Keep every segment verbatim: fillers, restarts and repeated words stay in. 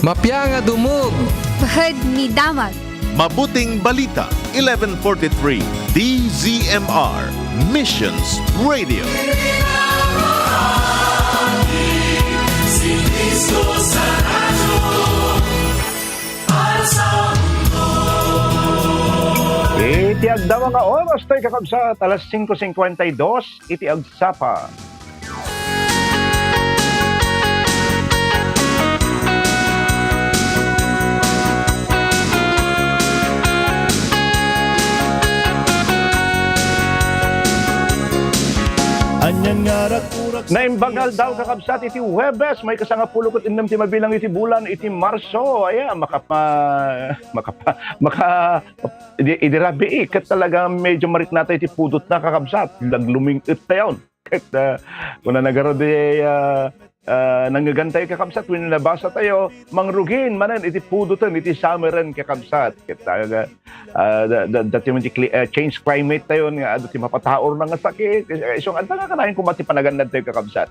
Mapia nga dumog. Pahad ni damag. Mabuting Balita, eleven forty-three, D Z M R, Missions Radio. Iti agdama nga oras tayo, kakabsat, alas singko singkwenta y dos iti agsapa. Anian nga rakturak. Naimbag nga aldaw, kakabsat, iti Huwebes, maikasangapulo ket innem ti mabilang iti bulan iti Marso. Aya, makapa-, makapa-, maka-, idi, idi rabii, ket talaga medyo mariknatayo iti pudotna, kakabsat. Lagluming-et tayon. Ket, ah, kuna na garud, eh, ah, ah, nangngegantayo, kakabsat, wenno nabasatayo, mangrugin manen iti pudoten, iti summeren, kakabsat. Ket, ah, ah, da-, da-, dati met ti cli-, ah, change climate tayo nga adu ti mapataurna nga sakit. Eh, isu nga adda nga kanayon koma ti panagannadtayo, kakabsat.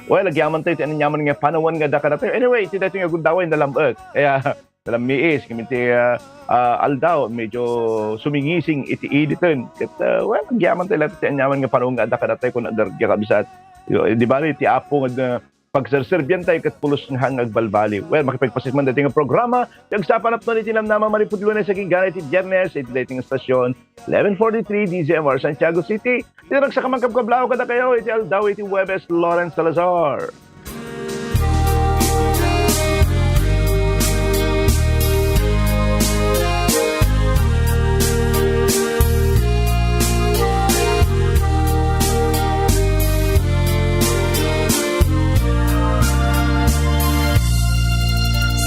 Well, agyamantayo ti aniaman nga panawen nga adda kadatayo. Anyway, iti daytoy nga gundaway, nalam-ek. Kaya, nalammiis, ngamin ti, ah, ah, aldaw, medyo sumingising iti initen. Ket, ah, well, agyamantayo latta ti aniaman nga panawen nga adda kadatayo, kuna garud, kakabsat. Yo, eh, di bali, ti Apo nga, ah, pagserserbiantayo ket pulos nga agbalbaliw. Well, makipagpaset man daytoy nga programa, ti agsapa napno iti namnama manipud Lunes agingga iti Biernes, iti daytoy nga estasyon, eleven forty-three D Z M R Santiago City. Iti nagsakamankabkablaw kadakayo iti aldaw iti Huwebes, Lawrence Salazar.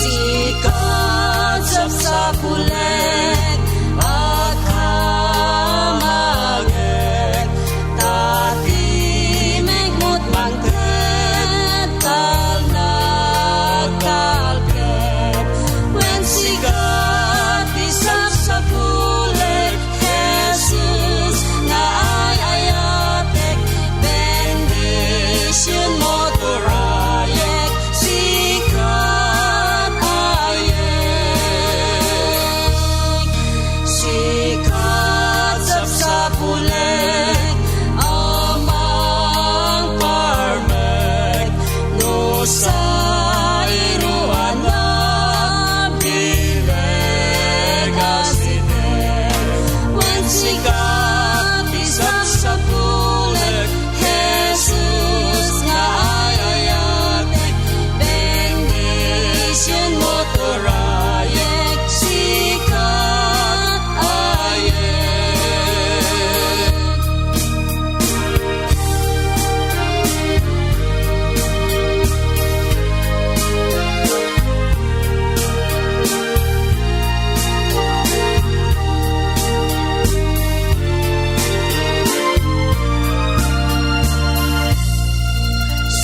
Sikat sapsapulek, agkamagek, tatimekmut mangted, talnagtalked, wen sikat ti sapsapulek, Jesus nga ay-ayatek, bendisionmo turayek, sikat ayek, sikat sapsapulek, Amang parmek, no sairuan a bileg a sider, wen sikat ti sapsapulek, Jesus nga ay-ayatek, bendisionmo turayek, sikat ayek.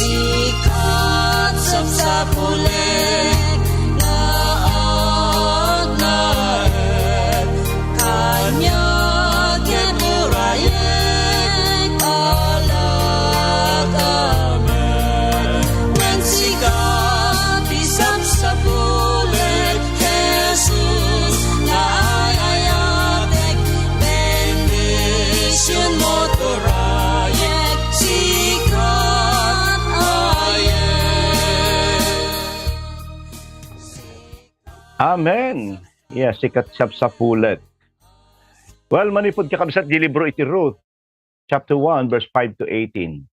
Sikat sapsapulek, naagnaed, kaniak ket urayek, alak a met, wen sikat ti sapsapulek, Jesus nga ay-ayatek, bendisionmo turayek, sikat ayek. Amen. Yes, sikat sapsapulek. Well, manipud, kakabsat, di libro iti Ruth, chapter one, verse five to eighteen.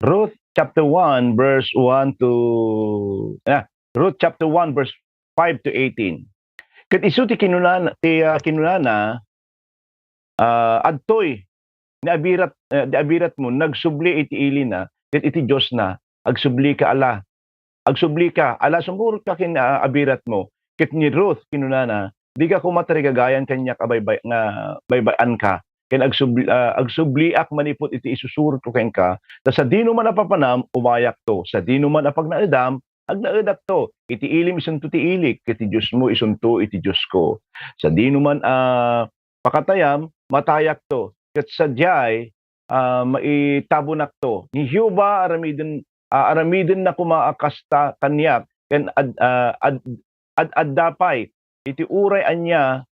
Ruth chapter one, verse one to, ah, Ruth chapter one, verse five to eighteen. Ket isu ti kinunana, ti, ah, kinunana, ah, adtoy ni abirat, ah, di abiratmo, nagsubli iti ilina, ket iti Diosna, agsublika, ala. Agsublika, ala, sumurotka ken, ah, abiratmo. Ket ni Ruth, kinunana, dika koma tarigagayan kaniak a baybay-, nga baybay-anka. Ken agsubli-, ah, agsubliak manipud iti isusurotko kenka, ta sadinoman a papanam, umayakto. Sadinoman a pagnaedam, agnaedakto. Iti ilim isunto ti ilik, ket ti Diosmo isunto iti Diosko. Sadinoman a pakatayam, matayakto. Ket sadiay, ah, maitabonakto. Ni Jehovah, aramiden, ah, aramidenna koma a kasta kaniak, ken ad-, ah, ad-, ad-adda pay iti uray ania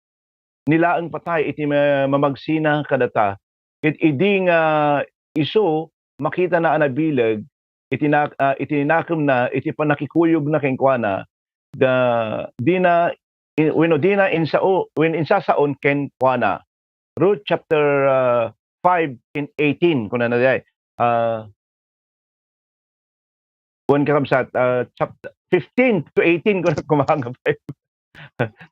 ni laeng patay iti ma-, mamagsina kadata. Ket idi nga isu makitana a nabileg iti na-, ah, iti nakemna, iti pannakikuyogna kenkuana, da-, dina, i-, wenno dina insao-, wenno insasaon kenkuana. Ruth chapter, ah, five and eighteen, kunana diay. Ah, Kuan, kakabsat, ah, chapter fifteen to eighteen, kuan, kumanga pa.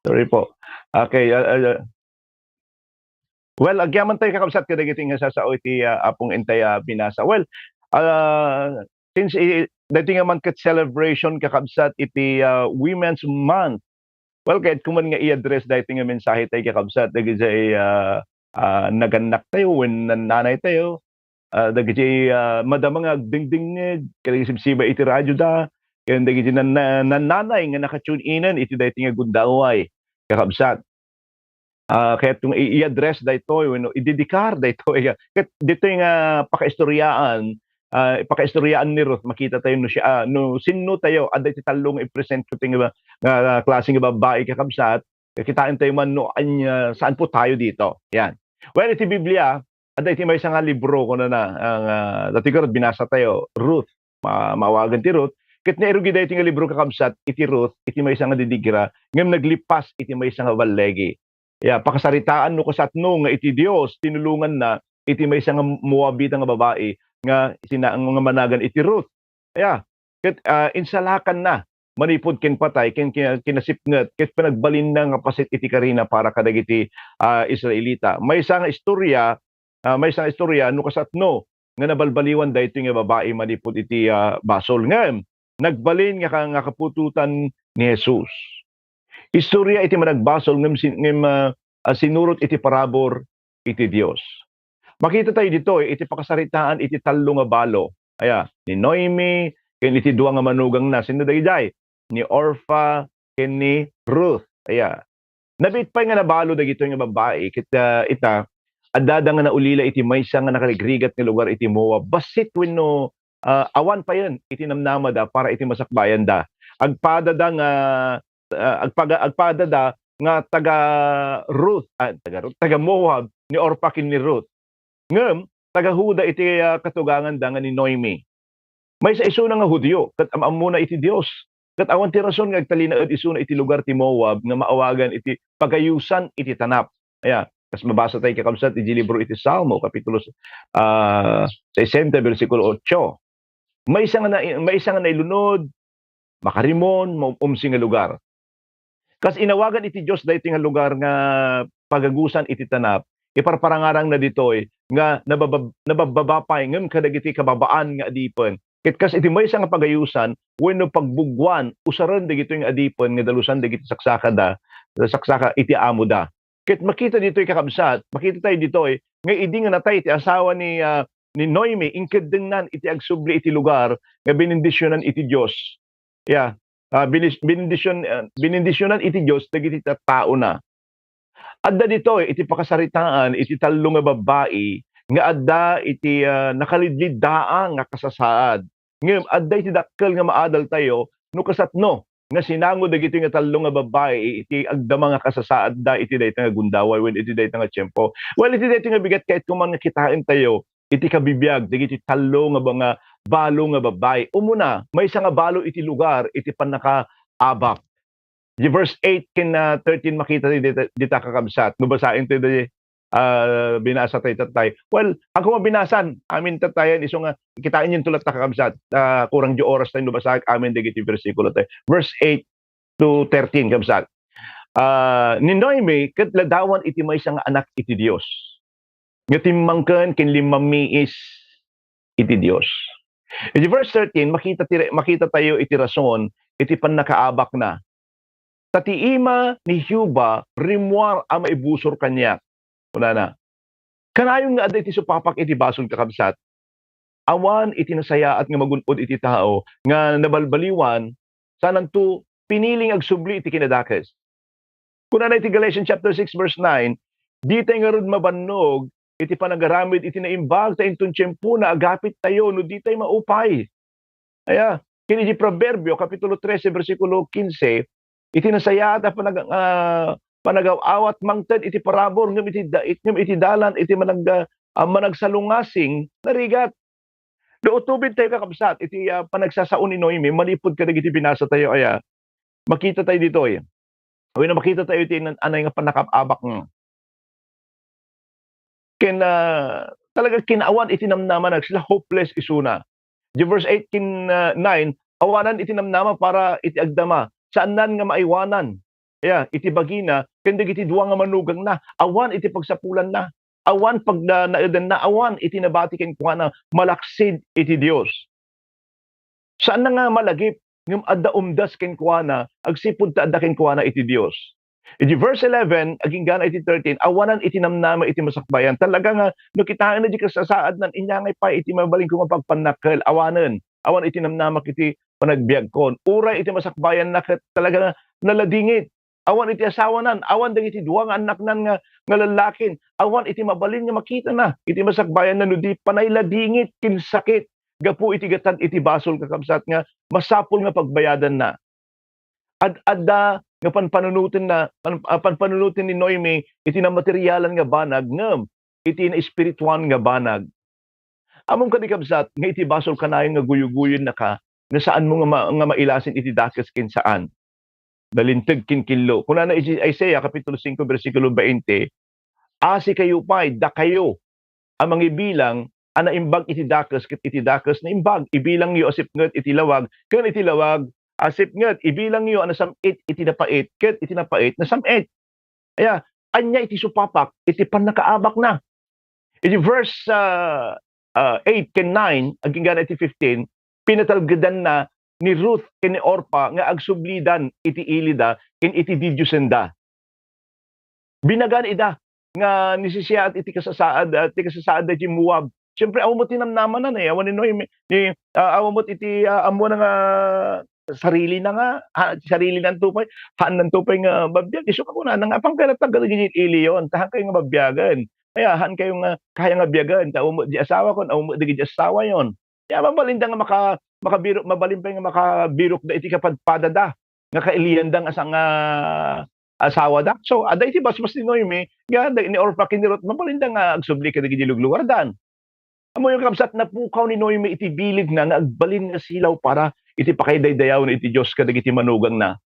Sorry po. Okay, ah, ah, well, agyaman tayo, kakabsat, kadagiti nga sasao iti, ah, apong intay, ah, binasa. Well, ah, since i-, daytoy nga man ket celebration, kakabsat, iti, ah, Women's Month, well, kayatko man nga i-address daytoy nga mensahe tayo, kakabsat, dagiti, ah, ah, nagannak tayo, wen nannanay tayo, ah, dagiti, ah, madama nga agdingdingngeg, kadagiti sibsiba iti radioda, ken dagiti nan-, nannanay nga naka-tune in iti daytoy nga gundaway, kakabsat. Ah, kayatko nga i-, i-address daytoy wenno idedikar daytoy. Ket ditoy nga pakaistoriaan, ah, pakaistoriaan ni Ruth, makita tayo no siya, ah, no sinno tayo, adda iti tallo nga i-present ko ti nga, nga klase nga babbai, kakabsat. Kikitaan tayo man no ania, saan po tayo dito. Yan. Well, iti Biblia, adda iti maysa nga libro, kunana, ang, ah, dati garud binasa tayo, Ruth. Ma-, maawagan ti Ruth. Ket nairugi daytoy nga libro, kakabsat, iti Ruth, iti maysa nga didigra, ngem naglipas iti maysa nga ballegi. Ya, pakasaritaan no kasatno nga iti Dios tinulonganna iti maysa nga Moabita nga babai nga sina-, nga managan iti Ruth. Ya, ket, ah, insalakanna manipud ken patay, ken kina-, kinasipnget, ket panagbalinna nga paset iti karina para kadagiti, ah, Israelita. Maysa nga istorya, ah, maysa nga istorya no kasatno nga nabalbaliwan daytoy nga babai manipud iti, ah, basol. Ngem nagbalin nga ka-, nga kaputotan ni Jesus. Istorya iti managbasol ngem sin-, ngem, ah, ah, sinurot iti parabur iti Dios. Makita tayo ditoy iti pakasaritaan iti tallo nga balo. Aya, ni Noemi, ken iti dua nga manugangna. Sinno dagidiay? Ni Orpah ken ni Ruth. Aya. Nabiit pay nga nabalo dagitoy nga babbai ket, ah, ita, addada nga naulila iti maysa nga nakarigrigat nga lugar iti Moab. Bassit wenno, ah, awan payen iti namnamada para iti masakbayanda. Agpadada nga, ah, agpaga-, agpadada nga taga Ruth, ah, taga Ruth, taga Moab ni Orpah ken ni Ruth. Ngem taga Juda iti, ah, katuganganda nga ni Noemi. Maysa isuna nga Judio, ket am-ammona iti Dios. Ket awan ti rason nga agtalinaed isuna iti lugar ti Moab nga maawagan iti pagayusan iti tanap. Aya, kas mabasa tayo, kakabsat, iti libro iti Salmo, kapitulo, ah, sesenta, bersikulo otso. Maysa nga na-, maysa nga nailunod, makarimon, maum-umsi nga lugar. Kas inawagan iti Dios daytoy nga lugar nga pagagusan iti tanap, iparparangarangna ditoy nga nababab-, nababbaba pay ngem kadagiti kababaan nga adipen. Ket kas iti maysa nga pagayusan wenno pagbugwan, usaren dagitoy nga adipen nga dalusan dagiti saksakada, saksaka iti amoda. Ket makita ditoy, kakabsat, makita tayo ditoy nga idi nga natay ti asawa ni, ah, ni Noemi, inkeddengnan iti agsubli iti lugar nga benendisionan iti Dios. Ya, ah, benis-, benendision-, ah, benendisionan iti Dios dagiti tattaona. Adda ditoy iti pakasaritaan iti tallo nga babbai nga adda iti, ah, nakalidliddaang nga kasasaad. Ngem adda iti dakkel nga maadaltayo no kasatno nga sinango dagitoy nga tallo nga babbai iti agdama nga kasasaadda iti dayta nga gundaway wenno iti dayta nga tiempo. Well, iti daytoy nga bigat, kayatko man nga kitaentayo iti kabibiag dagiti tallo nga ba-, nga balo nga babbai. Umuna, maysa nga balo iti lugar iti pannakaabak. Di verse eight ken, ah, thirteen makita ti dita, dita, kakabsat. No basaen ti, ah, binasa tayo tatay. Well, ako mabinasan, amin tatayan, isu nga, kitaen yung tulat ta, kakabsat. Ah, kurang di oras tayo, no basaen amin dagiti bersikulo tayo. Verse eight to thirteen, kabsat. Ah, ni Noemi, ket ladawan iti maysa nga anak iti Dios. Nga timmangken ken limmamiis iti Dios. Iti verse thirteen, makita ti, makita tayo iti rason iti pannakaabakna. Ta ti ima ni Jehovah rimmuar a maibusor kaniak. Kunana, kanayon nga adda iti supapak iti basol, kakabsat. Awan iti nasayaat nga magun-od iti tao nga nabalbaliwan, sananto pinili nga agsubli iti kinadakes. Kunana iti Galatians chapter six verse nine, "Ditay ngarud mabannog iti panagaramid iti naimbag, ta inton tiempona, agapit tayo no ditay maupay." Aya, Ken iti Proverbio, Kapitulo trese, bersikulo kinse, iti nasayaat a panag-, ah, panagaw-awat mangted iti parabur, ngem iti da-, ngem iti dalan iti manag-, ah, managsalungasing, narigat. No utobentayo, kakabsat, iti, ah, panagsasao ni Noemi, manipud kadagiti binasatayo, aya, makitatayo ditoy. Wenno makitatayo iti nan-, anay nga pannakaabak nga. Ken, ah, talaga kinaawan iti namnama, nagsila hopeless isuna. Di verse eight ken, ah, nine, awanan iti namnama para iti agdama. Saannan nga maaywanan, ya, iti bagina ken dagiti dua nga manugangna. Awan iti pagsapulanna. Awan pagnaedenna. Awan iti nabati kenkuana. Malaksid iti Dios. Saanna nga malagip, ngem adda umdas kenkuana, agsipud ta adda kenkuana iti Dios. Iti verse eleven, agingga iti thirteen, awanan iti namnama iti masakbayan. Talaga nga, no kitaenna di kasasaadnan, inyangay pay iti mabalinko nga pagpannakkel. Awanen, awan iti namnamak iti panagbiagkon. Uray iti masakbayanna ket talaga nga naladingit. Awan iti asawanan, awan dagiti dua nga annaknan nga, nga lallakin, awan iti mabalin nga makitana iti masakbayanna no di panay ladingit ken sakit gapu iti gatad iti basol, kakabsat, nga masapul nga pagbayadanna. Ad-adda nga panpanunotenna, pan-, ah, panpanunoten ni Noemi iti namaterialan nga banag ngem iti naespirituan nga banag. Ammom kadi, kabsat, nga iti basol kanayon nga guyoguyennaka, nga saanmo nga ma-, nga mailasin iti dakes ken saan. Nalinteg ken killo. Kunana iti Isaiah Kapitulo singko, bersikulo bainte, "Asikayo pay, dakayo a mangibilang a naimbag iti dakes, ket iti dakes naimbag. Ibilangyo a sipnget iti lawag, ken iti lawag a sipnget. Ibilangyo a nasam-it iti napait, ket iti napait nasam-it." Aya, ania iti supapak iti pannakaabakna? Iti verse, ah, ah, eight ken nine, agingga iti fifteen, pinatalgedanna ni Ruth ken ni Orpah nga agsublidan iti ilida ken iti didiosenda. Binagaan ida nga nasisiyaat iti kasasaad, ah, ti kasasaad daytoy Moab. Siyempre, awan met ti namnamanan, eh. Awan ni Noemi, ni, ah, awan met iti, ah, ammoanna nga sarilina nga, ha, sarilina nga pay, haanna pay nga mabiag. Isu nga kunana nga, "Apay kayat nga agbiag iti iliyon, ta haankayo nga mabiagen. Aya, haankayo nga, kaya nga biagen, ta awan met di asawakon, awan met dagiti asawayon." Aya, mabalinda nga maka-, makabirok, mabalin pay nga makabirokda iti kapadpadada nga kailiyanda nga sa-, nga asawada. So, adda iti basbas ni Noemi, nga da-, ni Orpah ken ni Ruth, mabalinda nga agsubli kadagiti luglugardan. Ammoyo, kabsat, napukaw ni Noemi iti bilegna nga agbalin nga silaw para iti pakaidaydayawen iti Dios kadagiti manugangna.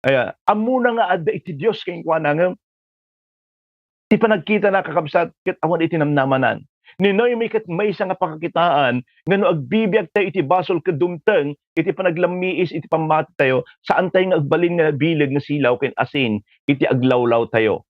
Aya, ammona nga adda iti Dios kenkuana, ngem ti panagkitana, kakabsat, ket awan iti namnamanan. Ni Noemi ket maysa nga pakakitaan nga no agbibiagtayo iti basol ket dumteng iti panaglammiis iti pammatitayo, saantayo nga agbalin nga bileg nga silaw ken asin iti aglawlawtayo.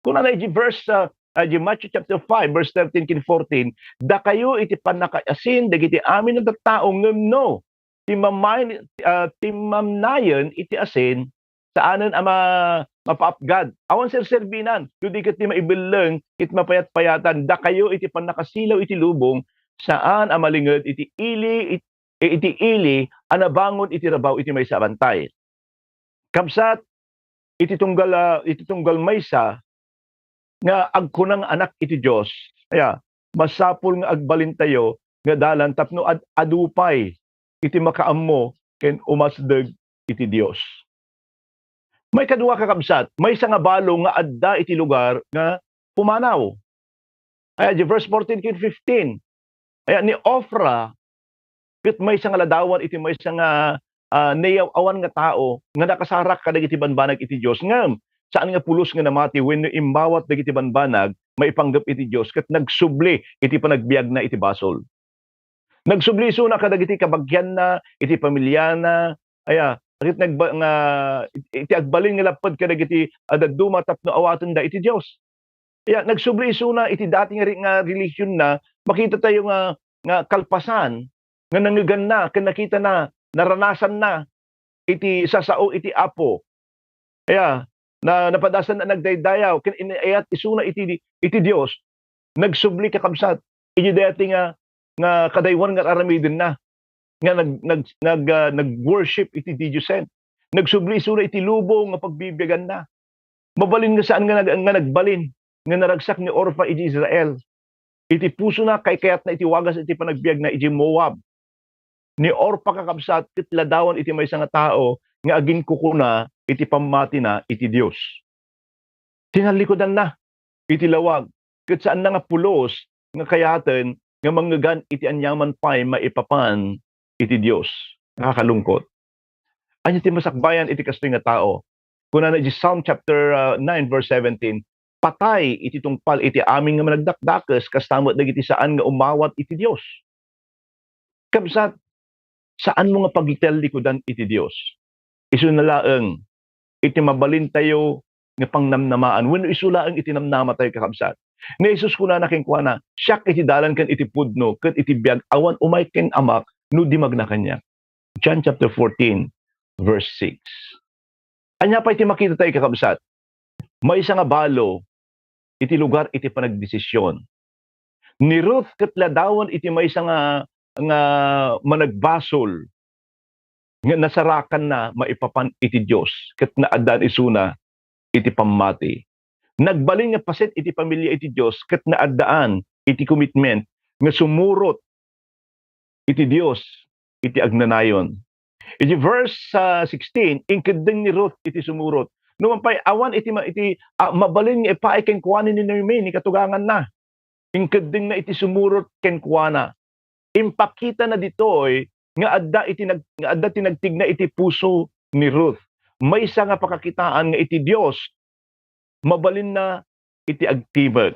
Kunana iti verse, ah, ah, iti Matthew chapter five, verse thirteen ken fourteen, "Dakayo iti pannakaasin dagiti amin a tattao, ngem no timmamay-, ah, timmamnayen iti asin, saanen a ma-, mapaapgad. Awan serserbinan, no di ket ti maibelleng iti mapayatpayatan. Dakayo iti pannakasilaw iti lubong, saan a malinged iti ili, it-, iti ili a nabangon iti rabaw iti maysa a bantay." Kabsat, iti tunggal, ah, iti tunggal maysa nga agkuna nga anak iti Dios, aya, masapul nga agbalintayo nga dalan tapno ad-, adu pay iti makaammo ken umasdeg iti Dios. Maikadua, kakabsat, maysa nga balo nga adda iti lugar nga pumanaw. Aya, di verse fourteen ken fifteen. Aya, ni Ofra, ket maysa nga ladawan iti maysa nga, ah, nayaw-awan nga tao nga nakasarak kadagiti banbanag iti Dios, ngem saan nga pulos nga namati wenno immawat dagiti banbanag maipanggep iti Dios, ket nagsubli iti panagbiagna iti basol. Nagsubli isuna kadagiti kabagianna, iti pamiliana, aya, ket nagba-, nga, iti agbalin nga lapped kadagiti a dadduma tapno awatenda iti Dios. Aya, nagsubli isuna iti dati nga re-, nga relihionna, makitatayo nga, nga kalpasan, nga nangngeganna, ken nakitana, naranasanna iti sasao iti Apo. Aya, na, napadasan a nagdaydayaw, ken inayat isuna iti, iti Dios. Nagsubli, kakabsat, iti dayta nga, nga kadaywan nga ar-aramidenna, nga nag-, nag-, nag-, ah, nag-worship iti didiosen. Nagsubli isuna iti lubong nga pagbibiaganna. Mabalin nga saan nga nag-, nga nagbalin nga naragsak ni Orpah iti Israel. Iti pusona, kaykayatna iti wagas iti panagbiagna iti Moab. ni Orpa, kakabsat, ket ladawan iti maysa nga tao nga aginkukuna iti pammatina iti Dios. Tinallikudanna iti lawag, ket saanna nga pulos nga kayaten nga mangngegan iti aniaman pay maipapan iti Dios. Nakakalungkot. Ania ti masakbayan iti kastoy nga tao? Kunana iti Psalm chapter, ah, nine, verse seventeen, "Patay iti tungpal iti amin nga managdakdakes, kasta met dagiti saan nga umawat iti Dios." Kabsat, saanmo nga pagtallikudan iti Dios. Isuna laeng iti mabalintayo nga pangnamnamaan, wenno isu laeng iti namnamatayo, kakabsat. Ni Jesus kunana kenkuana, "Siak iti dalan ken iti pudno ket iti biag, awan umay ken Amak no di magna kaniak." John chapter fourteen, verse six. Ania pay ti makitatayo, kakabsat? Maysa nga balo iti lugar iti panagdesisyon. Ni Ruth ket ladawan iti maysa nga, nga managbasol nga nasarakanna maipapan iti Dios ket naaddaan isuna iti pammati. Nagbalin nga paset iti pamilia iti Dios ket naaddaan iti commitment nga sumurot iti Dios iti agnanayon. Iti verse, ah, sixteen, inkeddeng ni Ruth iti sumurot. Numan pay, awan iti ma-, iti, ah, mabalin nga ipaay kenkuana ni Noemi, ni katuganganna. Inkeddengna iti sumurot kenkuana. Impakitana ditoy nga adda iti nag-, nga adda ti nagtigna iti puso ni Ruth. Maysa nga pakakitaan nga iti Dios, mabalinna iti agtimek.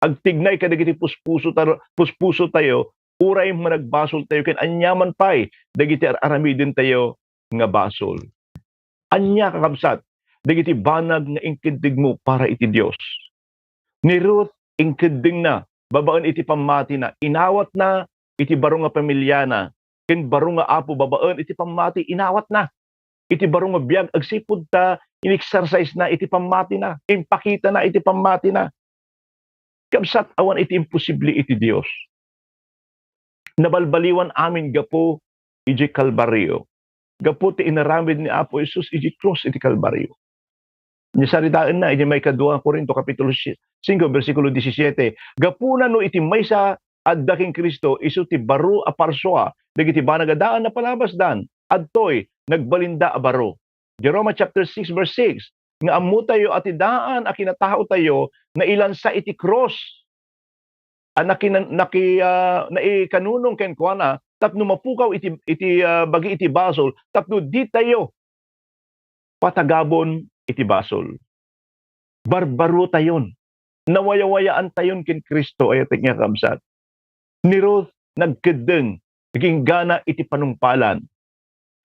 Agtignay kadagiti puspuso tar-, puspusotayo, uray managbasoltayo ken aniaman pay dagiti ar-aramidentayo nga basol. Ania, kakabsat, dagiti banag nga inkeddegmo para iti Dios? Ni Ruth, inkeddengna babaen iti pammatina, inawatna iti baro nga pamiliana, ken baro nga apo babaen iti pammati, inawatna iti baro nga biag agsipud ta in-exercise-na iti pammatina, impakitana iti pammatina. Kabsat, awan iti imposible iti Dios. Nabalbaliwan amin gapu iti Kalbario, gapu ti inaramid ni Apo Jesus iti krus iti Kalbario. Ni saritaenna iti maikadua Corinto kapitulo si-, singko, bersikulo disisiete, "Gapuna no iti maysa adda ken Cristo, isu ti baro a parsua dagiti banag a daan a palabasdan, adtoy nagbalinda a baro." Jerome chapter six, verse six, nga ammotayo a ti daan a kinataotayo nailansa iti krus a nakinan-, naki-, ah, naikanunong kenkuana tapno mapukaw iti, iti, ah, bagi iti basol tapno ditayo patagabon iti basol. Barbarotayon, nawayawayaantayon ken Cristo, ay, nga kabsat. Ni Ruth nagkeddeng, nagingga iti panungpalan.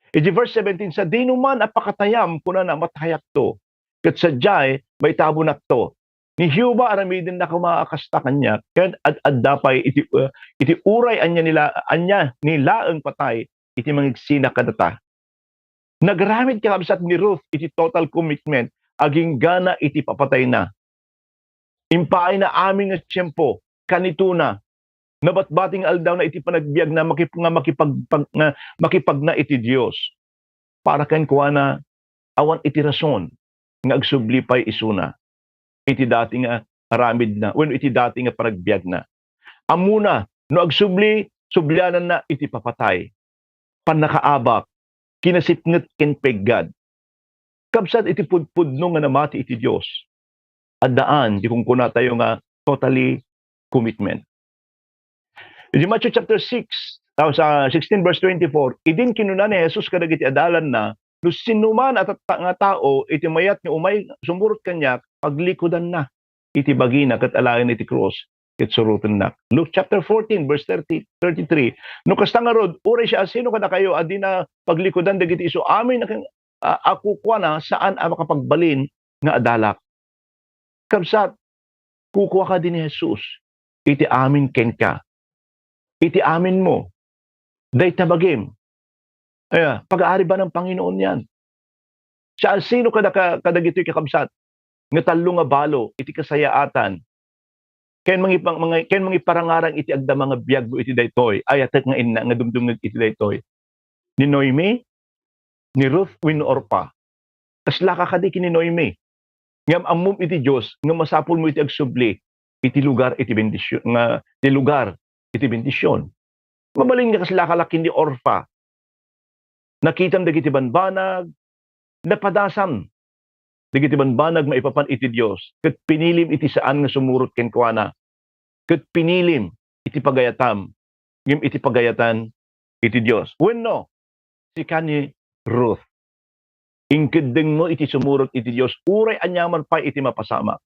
Iti verse seventeen, "Sadino man a pakatayam," kunana, "matayakto, ket sadiay, maitabonakto. Ni Jehovah aramidennak koma a kasta kaniak, ket ad-adda pay iti, uh, iti uray ania ni la-, ania ni laeng patay iti mangigsina kadata." Nagaramid, kakabsat, ni Ruth iti total commitment, aginggana iti papatayna. Impaayna amin nga tiempo, kanitona, nabatbati nga aldawna iti panagbiagna, makip-, nga makipag-, pag-, nga makipagna iti Dios. Para kenkuana, awan iti rason nga agsubli pay isuna iti dati nga aramidna wenno iti dati nga panagbiagna. Ammona, no agsubli, subliananna iti papatay, pannakaabak, kinasipnget ken peggad. Kabsat, iti pudpudno nga namati iti Dios, addaan ti kunkunatayo nga totally commitment. Iti Matthew chapter six, tao sa sixteen verse twenty-four, idin kinuna ni Jesus kadagiti adalanna, "No sinuman a tatta-, nga tao iti mayat nga umay sumurot kaniak, paglikudanna iti bagina ket alaenna iti krus ket surotennak." Luke chapter fourteen, verse thirty, thirty-three, "No kasta ngarud, uray siasino kadakayo a dina paglikudan dagiti isu amin a ken-, a, a kukuana, saan a makapagbalin nga adalak." Kabsat, kukua kadi ni Jesus iti amin kenka, iti aminmo. Dayta bagim. Aya, pag-aari ba ng Panginoon yan? Siasino kada ka-, kadagitoy, kakabsat, nga tallo nga balo iti kasayaatan? Ken mangipang-, manga-, ken mangiparangarang iti agdama nga biagmo iti daytoy, ayatek nga inna nga dumdumngeg iti daytoy. Ni Noemi, ni Ruth, wenno Orpa? Kaslaka kadi ken ni Noemi? Ngem ammom iti Dios nga masapulmo iti agsubli iti lugar iti bendisyon, nga ti lugar iti bendision. Mabalin nga kaslaka la ken ni Orfa. Nakitam dagiti banbanag, napadasam dagiti banbanag maipapan iti Dios, ket pinilim iti saan nga sumurot kenkuana, ket pinilim iti pagayatam, ngem iti pagayatan iti Dios. Wenno, sika ni Ruth. Inkeddengmo iti sumurot iti Dios, uray aniaman pay iti mapasamak.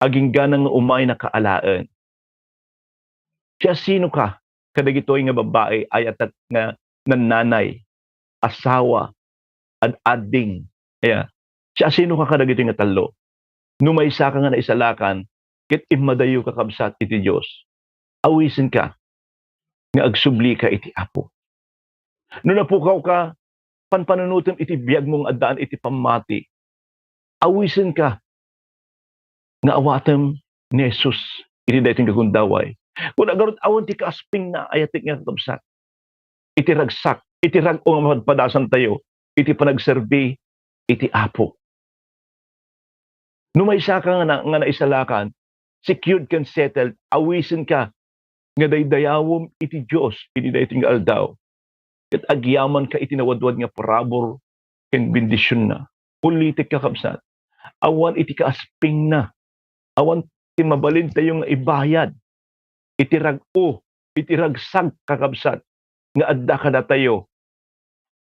Aginggana nga umaynaka alaen. Siasinoka kadagitoy nga babbai, ayatek nga nannanay, asawa, ad-adding? Aya, siasinoka kadagitoy nga tallo? No maysaka nga naisalakan, ket immadayoka, kabsat, iti Dios, awisenka nga agsublika iti Apo. No napukawka, panpanunotem iti biagmo nga addaan iti pammati. Awisenka nga awatem ni Jesus iti daytoy nga gundaway. Kuna garud, awan ti kaaspingna, ayatek nga kakabsat, iti ragsak, iti rag-o nga mapadpadasantayo iti panagserbi iti Apo. No maysaka nga na-, nga naisalakan, secured ken settled, awisenka nga daydayawem iti Dios iti daytoy nga aldaw, ket agyamanka iti nawadwad nga parabur ken bendisionna. Ulitek, kakabsat, awan iti kaaspingna, awan ti mabalintayo nga ibayad iti rag-o, iti ragsag, kakabsat, nga adda kadatayo.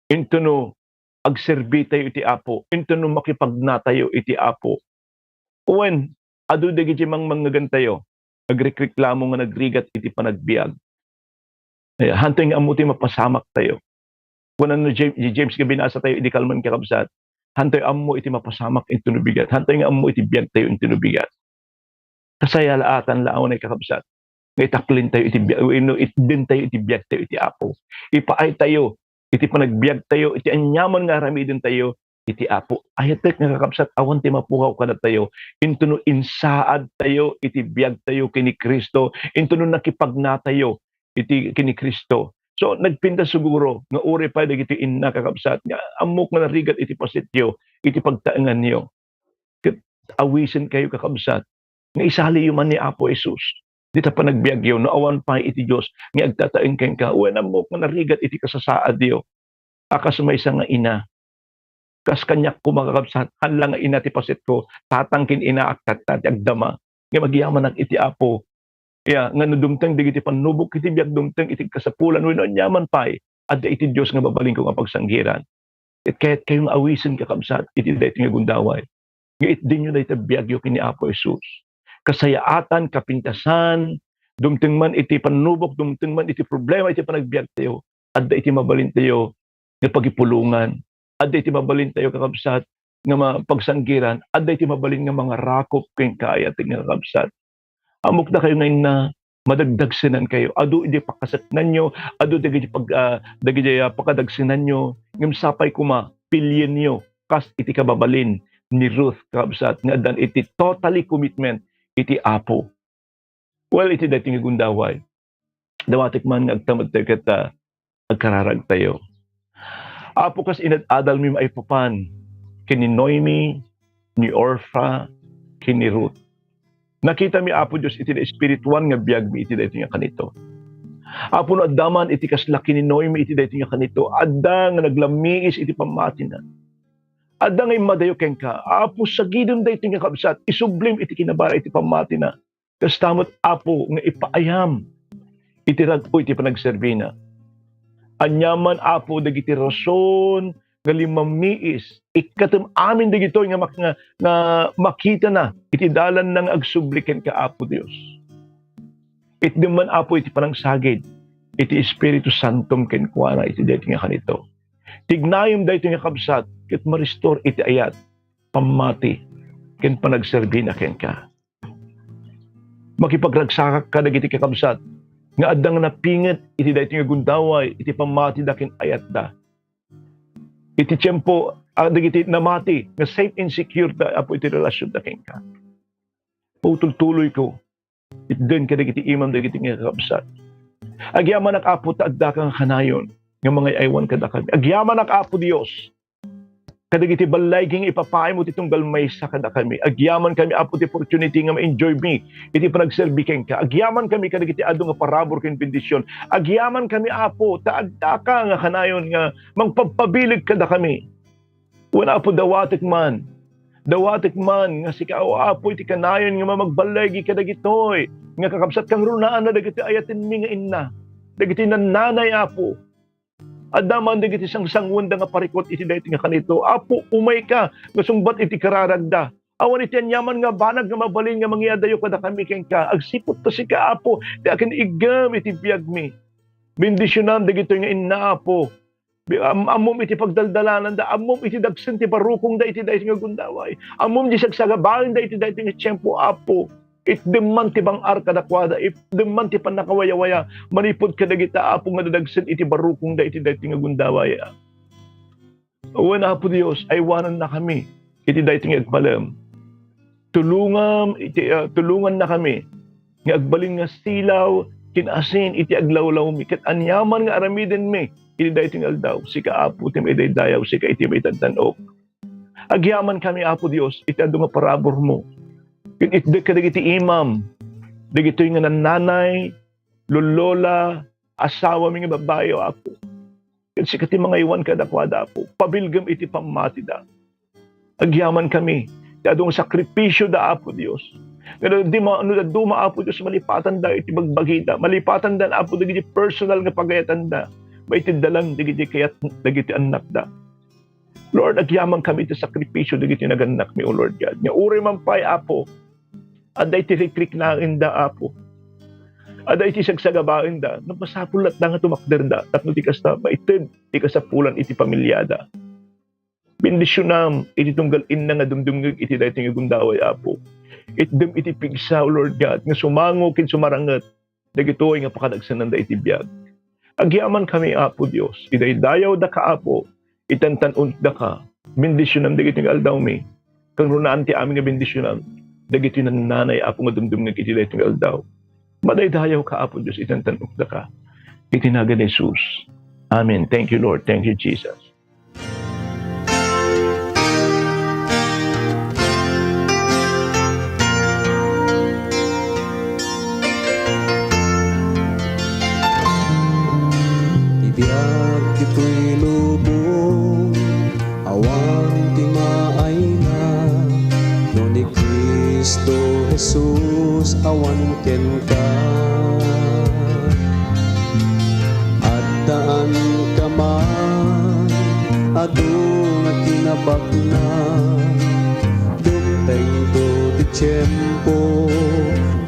Intono agserbitayo iti Apo, intono makipagnatayo iti Apo. Wen, adu dagiti mangmangngegantayo, agrekreklamo nga nagrigat iti panagbiag. Ay, hantoy nga ammo ti mapasamaktayo. Kuna ni Jam-, ni James nga binasatayo idi kalman, kakabsat, hantoy ammo iti mapasamak intono bigat. Hantoy nga ammo iti biagtayo intono bigat. Kasayalaatan la awan ay, kakabsat, nga itaklintayo iti biag, wenno itdentayo iti biagtayo iti Apo. Ipaaytayo iti panagbiagtayo, iti aniaman nga aramidentayo iti Apo. Ayatek nga, kakabsat, awan ti mapukaw kadatayo, intono insaadtayo iti biagtayo ken ni Cristo, intono nakipagnatayo iti ken ni Cristo. So, nagpintas siguro nga uray pay dagiti inna, kakabsat, nga ammok nga narigat iti pasityo, iti pagtaenganyo. Ket awisenkayo, kakabsat, nga isaliyo man ni Apo Jesus dita panagbiagyo, no awan pay iti Dios nga agtataeng kenka. Wen, ammok nga narigat iti kasasaadyo. A, kas maysa nga ina, kas kaniak koma, kakabsat, haan la nga ina ti pasitko, tatang ken inaak tatta ti agdama. Ngem agyamanak iti Apo, ya, nga no dumteng dagiti pannubok iti biag, dumteng iti kasapulan wenno aniaman pay, adda iti Dios nga mabalinko nga pagsanggiran. Ket kayatkayo nga awisen, kakabsat, iti daytoy nga gundaway, nga itdinyo dayta biagyo ken ni Apo Jesus. Kasayaatan, kapintasan, dumteng man iti pannubok, dumteng man iti problema iti panagbiagtayo, adda iti mabalintayo nga pagipulongan. Adda iti mabalintayo, kakabsat, nga ma-, pagsanggiran. Adda iti mabalin nga mangarakop kenka, ayatek nga, kakabsat. Ammok, dakayo nga inna, madagdagsenankayo. Adu idi pakaseknanyo, adu dagiti pag-, ah, dagiti, ah, pakadagsenanyo. Ngem sapay koma, pilienyo kas iti kababalin ni Ruth, kakabsat, nga addan iti totally commitment iti Apo. Well, iti daytoy nga gundaway, dawatek man nga agtamedtayo ket, ah, agkararagtayo. Apo, kas inad-adalmi maipapan ken ni Noemi, ni Orfa, ken ni Ruth, nakitami, Apo Dios, iti naespirituan nga biagmi iti daytoy nga kanito. Apo, no adda man iti kasla ken ni Noemi iti daytoy nga kanito, adda nga naglammiis iti pammatina. Adda nga immadayo kenka. Apo, sagidem daytoy nga kabsat, isublim iti kinabara iti pammatina. Kasta met, Apo, nga ipaayam iti rag-o iti panagserbina. Aniaman, Apo, dagiti rason nga limmamiis, ikkatem amin dagitoy nga mak-, nga, nga makitana iti dalanna nga agsubli kenka, Apo Dios. Itdem man, Apo, iti panangsagid iti Espiritu Santom kenkuana iti daytoy nga kanito. Tignayem daytoy nga kabsat ket maristor iti ayat, pammati, ken panagserbina kenka. Makipagragsakak kadagiti kakabsat nga adda nga napinget iti daytoy nga gundaway iti pammatida ken ayatda. Iti tiempo, ah, dagiti namati nga safe and secure da, Apo, iti relasionda kenka. Putultuloyko, itden kadagiti imam dagiti nga kakabsat. Agyamanak, Apo, ta addaka nga kanayon nga mangay-aywan kadakami. Agyamanak, Apo Dios, kadagiti ballaygi nga ipapaaymo ti tunggal maysa kadakami. Agyamankami, Apo, ti opportunity nga ma-enjoy mi iti panagserbi kenka. Agyamankami kadagiti adu nga parabur ken bendision. Agyamankami, Apo, ta addaka nga kanayon nga mangpabpabileg kadakami. Wen, Apo, dawatek man. Dawatek man nga sika, O Apo, iti kanayon nga mamagballaygi kadagitoy nga kakabsat, kangrunaanna dagiti ayatenmi nga inna, dagiti nannanay, Apo. Adda man dagiti sangsanguanda nga parikut iti daytoy nga kanito. Apo, umayka nga sungbat iti kararagda. Awan iti aniaman nga banag nga mabalin nga mangyadayo kadakami kenka. Agsipud ta sika, Apo, ti akin-iggem iti biagmi. Bendisionam dagitoy nga inna, Apo. Bi-, am-, ammom iti pagdaldalananda, ammom iti dagsen ti barukongda iti daytoy nga gundaway. Ammom ti sagsagabaenda iti daytoy nga tiempo, Apo. Itdem man ti bang-ar kadakuada, itdem man ti pannakawayawaya manipud kadagita, Apo, nga dadagsen iti barukongda iti daytoy nga gundaway. Wen, Apo Dios, aywanannakami iti daytoy nga agpalem. Tulongam iti, ah, tulongannakami nga agbalin nga silaw ken asin iti aglawlawmi ket aniaman nga aramidenmi iti daytoy nga aldaw. Sika, Apo, ti maidaydayaw, sika iti maitantan-ok. Agyamankami, Apo Dios, iti adu nga paraburmo. Ket itdek kadagiti imam, dagitoy nga nannanay, lollola, asawami nga babbai, O Apo. Ket sika ti mangaywan kadakuada, Apo. Pabilgem iti pammatida. Agyamankami ti adu nga sakripisyoda, Apo Dios. Nga no dadduma, no dadduma, Apo Dios, malipatanda iti bagbagida. Malipatanda, Apo, dagiti personal nga pagayatanda. Maiteddalan dagiti kayat, dagiti annakda. Lord, agyamankami iti sakripisyo dagiti nagannakmi, O Lord God. Nga uray man pay, Apo, adda iti rikriknaenda, Apo. Adda iti sagsagabaenda. Masapul latta nga tumakderda tapno ti kasta, maited ti kasapulan iti pamiliada. Bendisionam iti tunggal inna nga dumdumngeg iti daytoy nga gundaway, Apo. Itdem iti pigsa, O Lord God, nga sumango ken sumaranget dagitoy nga pakadagsenanda iti biag. Agyamankami, Apo Dios, idaydayawdaka, Apo, itantan-okdaka. Bendisionam dagitoy nga aldawmi. Kangrunaan ti amin nga bendisionam dagitoy nannanay, Apo, nga dumdumngeg iti daytoy nga aldaw. Madaydayawka, Apo Dios, itantan-okdaka. Iti nagan ni Jesus. Amen. Thank you, Lord. Thank you, Jesus. Ti biag ditoy lubong, awan ti maayna, no ni Cristo Jesus awan kenka. Addaan ka man, adu nga kinabaknang, dumtengto ti tiempo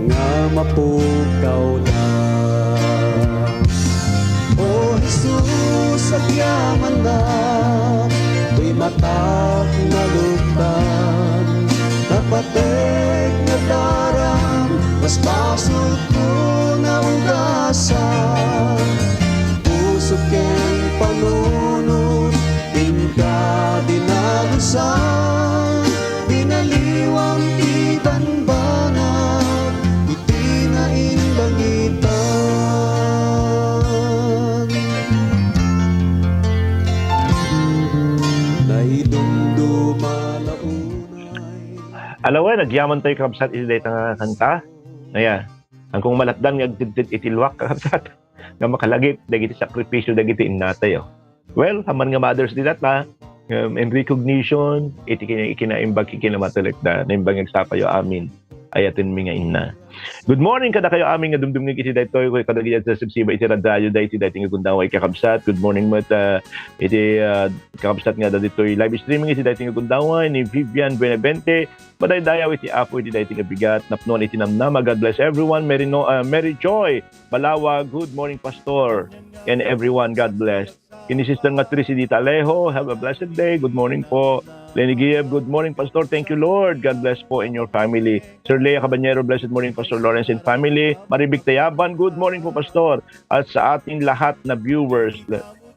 nga mapukawda. O Jesus, agyamanda, ti matak nga luktan, napatek nga daram, mas basolko nga ugasan, puso ken panunot, inka dinalusan, binaliwam ti banbanag iti naindangitan. Naidumduma la unay. Alawen, agyaman tayo, kakabsat, iti dayta nga kanta. Aya, angkong malatdan nga agtedted iti luak, kakabsat, nga makalagip dagiti sakripisyo dagiti innatayo. Well, aman nga Mother's Day latta, um, in recognition iti kina-, ikinaimbag ken kinamatulekda, naimbag nga agsapayo amin, ayatenmi nga inna. Good morning kadakayo amin nga dumdumngeg iti daytoy, kadagiti adda sibsiba iti radradioda iti daytoy nga gundaway, kakabsat. Good morning met, ah, iti, ah, kakabsat nga adda ditoy live streaming iti daytoy nga gundaway ni Vivian Benavente. Madaydayaw iti Apo iti daytoy nga bigat, napnoan iti namnama. God bless everyone. Mary No-, ah, Mary Joy Balawa, good morning, Pastor, and everyone. God bless. Kini Sister nga Tricidita Alejo, have a blessed day. Good morning po. Lenny Gieb, good morning, Pastor. Thank you, Lord. God bless po in your family. Sir Lea Caballero, blessed morning, Pastor Lawrence and family. Maribig Tayaban, good morning po, Pastor. At sa ating lahat na viewers,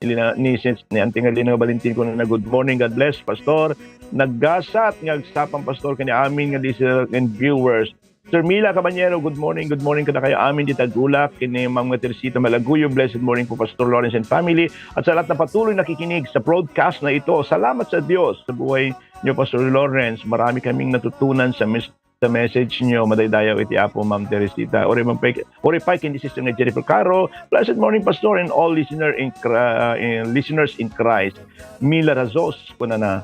ni, ni, ni Auntie Ngalina Valentin ko na, good morning, God bless, Pastor. Naggasat nga agsapang, Pastor, kani amin nga listener and viewers. Sir Mila Caballero, good morning. Good morning kadakayo amin dita Tagulak. Ken ni Ma'am nga Teresita Malaguyo, blessed morning po, Pastor Lawrence and family. At sa lahat na patuloy nakikinig sa broadcast na ito, salamat sa Diyos sa buhay niyo, Pastor Lawrence. Marami kaming natutunan sa mes-, sa message niyo. Madaydayaw iti Apo, Ma'am Teresita. Uri man pay, uri pay ken ni Sister nga Jennifer Caro. Blessed morning, Pastor, and all listener in Chri-, uh, in, listeners in Christ. Mila Razos, kunana.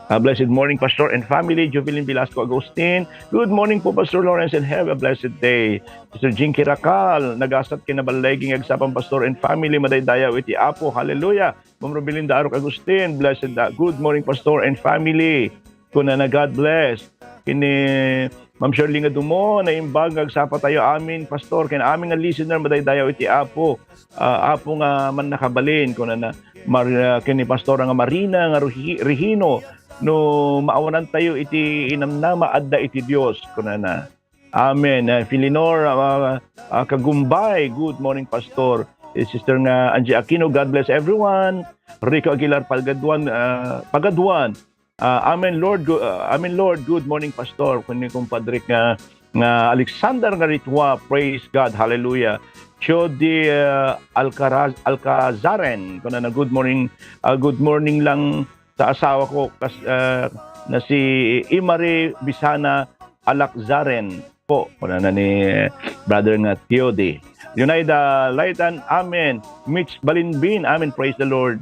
Ah, blessed morning, Pastor and family. Jovelyn Velasco Agustin. Good morning po, Pastor Lawrence, and have a blessed day. Sister Jinky Racal, nagasat ken Naballegi nga agsapa, Pastor and family. Madaydayaw iti Apo. Hallelujah. Ma'am Robelinda Arok Agustin, blessed, ah, good morning, Pastor and family. Kunana, God bless. Ken ni Ma'am Shirley nga Dumon, naimbag nga agsapa tayo amin, Pastor, ken amin nga listener, madaydayaw iti Apo. Ah, Apo nga mannakabalin, kunana, Mar-, ah, ken ni Pastora nga Marina nga Ruhi-, Rihino, no maawanan tayo iti inamnama, adda iti Dios, kunana. Amen. Ah, Filinor, ah, ah, Kagumbay, good morning, Pastor. Eh, Sister nga Angie Aquino, God bless everyone. Rico Aguilar, Pagaduan, ah, Pagaduan. Ah, amen, Lord. Gu-, ah, amen, Lord. Good morning, Pastor. Ken ni kumpadre nga, nga Alexander nga Ritua, praise God, hallelujah. Jody, ah, Alcaraz-, Alcazaren, kunana, good morning, ah, good morning lang sa asawa ko, kas-, ah, na si Imari Bisana Alakzaren po, kunana ni brother nga Teodi. Leonida Laitan, amen. Mitch Balinbin, amen. Praise the Lord.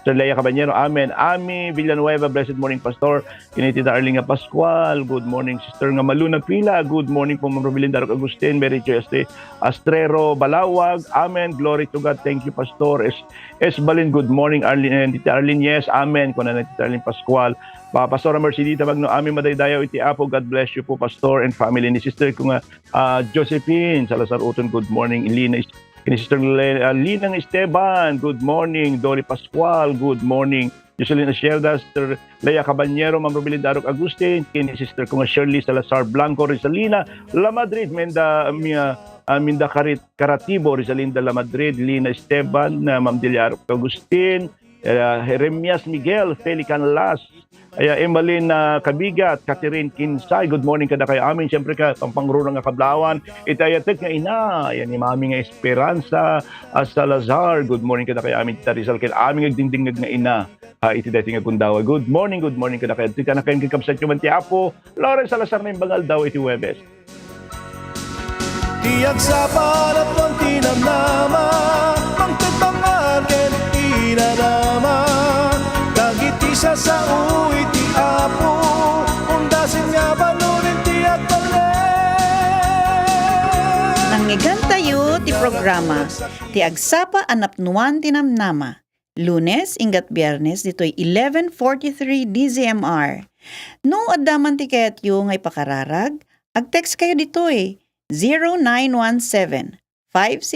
Sir Lea Caballero, amen. Ami Villanueva, blessed morning, Pastor. Ken ni Tita Arlene nga Pascual, good morning. Sister nga Maluna Pila, good morning po, Ma'am Robilin Darok Agustin, Mary Joy Aste-, Astrero Balawag, amen. Glory to God. Thank you, Pastor. Es-, Esbalin, good morning, Arlene. And Tita Arlene, yes, amen. Kunana ni Tita Arlene Pascual. Pa-, Pastora Mercedita Magno, amen. Madaydayaw iti Apo. God bless you po, Pastor and family. Ni sister ko nga, ah, Josephine Salazar Uton, good morning. Lina Is-, ni Sister Le-, ah, Linang Esteban, good morning. Dory Pascual, good morning. Jocelyn Acerda, Sister Lea Caballero, Ma'am Robilin Darok Agustin, ken ni sister ko nga Shirley Salazar Blanco, Rizalina La Madrid, Menda, mi-, ah, ah, Minda Karit-, Karatibo, Rizalinda La Madrid, Lina Esteban, ah, Ma'am Delia Darok Agustin, ah, Jeremias Miguel, Feli Canlas, ay, ah, Emmalin, ah, Kabigat, Catherine Kinsay, good morning kadakayo amin. Siyempre, ka, pampangruna nga kablawan, iti ayatek nga ina, yan ni Mami nga Esperanza, ah, Salazar, good morning kadakayo amin, Tita Rizal, ken amin nga agdingdingngeg nga ina. Ah, iti daytoy nga gundaway. Good morning, good morning kadakayo. Iti kanaken ken kabsatyo man ti Apo, Lawrence Salazar, naimbag nga aldaw iti Huwebes. Ti agsapa a napno ti namnama, mangted mangngad ken inanama. Dagiti sasao iti Apo, undasen nga balunen ti agbalin. Nangngegantayo ti programa, Ti Agsapa a Napnuan ti Namnama. Lunes, inggat Biernes, ditoy eleven forty-three D Z M R. No adda man ti kayatyo nga ipakararag, ag-text kayo ditoy, zero nine one seven, five six